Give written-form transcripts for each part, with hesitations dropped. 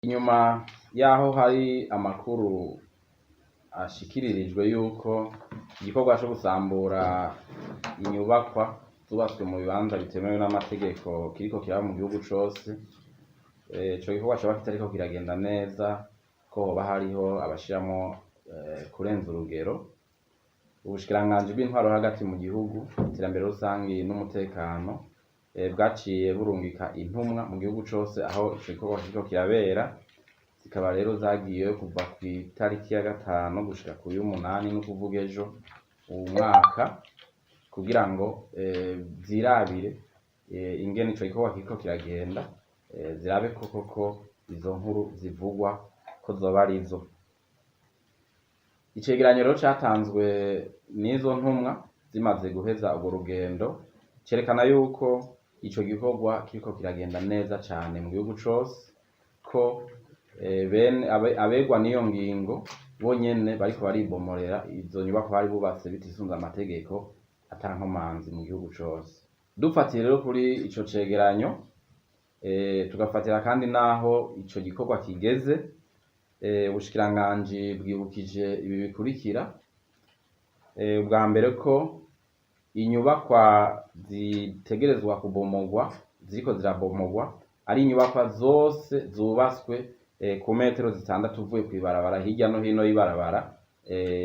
Inyuma y'aho hari amakuru ashikiririjwe yuko igikorwa co gusambura inyubakwa zubatswe mu bibanza bitemewe n'amategeko kiriko kiraba mu gihugu cose, ico gikorwa coba kitariko kiragenda neza, ko hoba hariho abashiramwo kurenza urugero, ubushikiranganji bw'intwaro hagati mu gihugu, iterambere rusangi n'umutekano, bwaciye burungika intumwa mu gihugu cose aho ico gikorwa kiriko kirabera. Zikaba rero zagiyeyo kuva kw'itariki ya 5 gushika kuy'umunani, n'ukuvuga ejo, uwu mwaka, kugira ngo zirabire ingene ico gikorwa kiriko kiragenda, zirabe ko koko izo nkuru zivugwa ko zoba arizo. Icegeranyo rero catanzwe n'izo ntumwa zimaze guheza urwo rugendo cerekana yuko ico gikorwa kiriko kiragenda neza cane mu gihugu cose, ko bene abegwa n'iyo ngingo bonyene bariko baribomorera izo nyubakwa bari bubatse bitisunze amategeko ata nkomanzi mu gihugu cose. Dufatiye rero kuri ico cegeranyo, tugafatira kandi n'aho ico gikorwa kigeze, ubushikiranganji bwibukije ibi bikurikira: ubwa mbere, ko inyubakwa zitegerezwa kubomogwa ziriko zirabomogwa ari inyubakwa zose zubatswe ku metero 6 uvuye kw'ibarabara, hirya no hino y'ibarabara,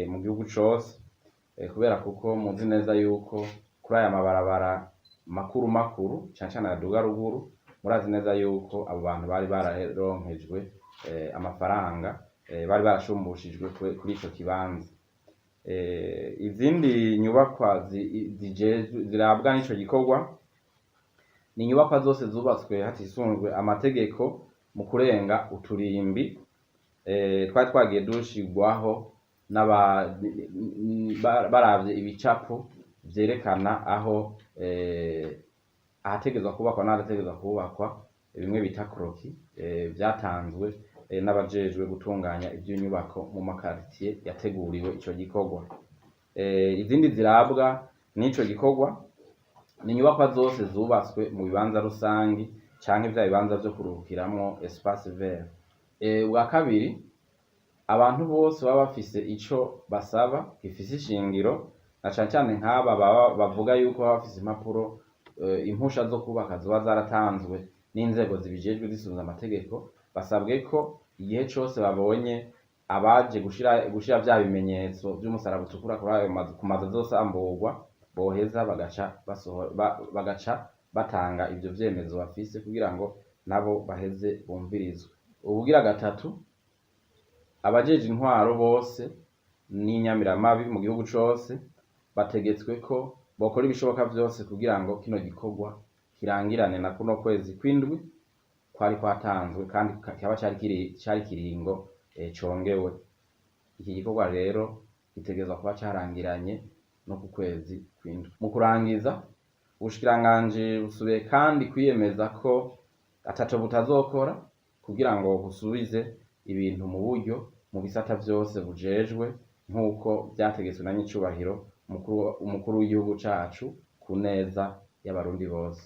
mu gihugu cose, kubera kuko muzi neza yuko kuri aya mabarabara makuru makuru, cane cane ayaduga ruguru, murazi neza yuko abo bantu bari bararonkejwe amafaranga, bari barashumbushijwe kuri ico kibanza. Izindi nyubakwa zirabwa n'ico gikorwa ni inyubakwa zose zubatswe hatisunzwe amategeko mu kurenga uturimbi twari twagiye dushirwaho baravye ibicapo vyerekana aho ahategerezwa kubakwa n'ahadategerezwa kubakwa, bimwe bita croquis, vyatanzwe n'abajejwe gutunganya ivy'inyubako mu makaritiye yateguriwe ico gikorwa. Izindi zirabwa n'ico gikorwa ni inyubakwa zose zubatswe mu bibanza rusangi canke vya bibanza vyo kuruhukiramwo, espace vert. Ubwa kabiri, abantu bose baba bafise ico basaba gifise ishingiro, na cane cane nk'aba baba bavuga yuko baba bafise impapuro, impusha zo kubaka zoba zaratanzwe n'inzego zibijejwe zisunze amategeko, basabwe ko igihe cose babonye abaje gushira vya bimenyetso vy'umusaraba utukura kuri ayo mazu, ku mazu azosamburwa, boheza bagaca basohora, bagaca batanga ivyo vyemezo bafise kugira ngo nabo baheze bumvirizwe. Ubugira gatatu, abajeje intwaro bose n'inyamiramabi mu gihugu cose bategetswe ko bokora ibishoboka vyose kugira ngo kino gikorwa kirangirane na kuno kwezi kw'indwi kwari kwatanzwe, kandi kikaba cari kiringo congewe. Iki gikorwa rero gitegerezwa kuba carangiranye no ku kwezi kw'indwi. Mu kurangiza, ubushikiranganji busubiye kandi kwiyemeza ko ataco butazokora kugira ngo busubize ibintu mu buryo mu bisata vyose bujejwe, nk'uko vyategetswe na nyicubahiro umukuru w'igihugu cacu, ku neza y'Abarundi bose.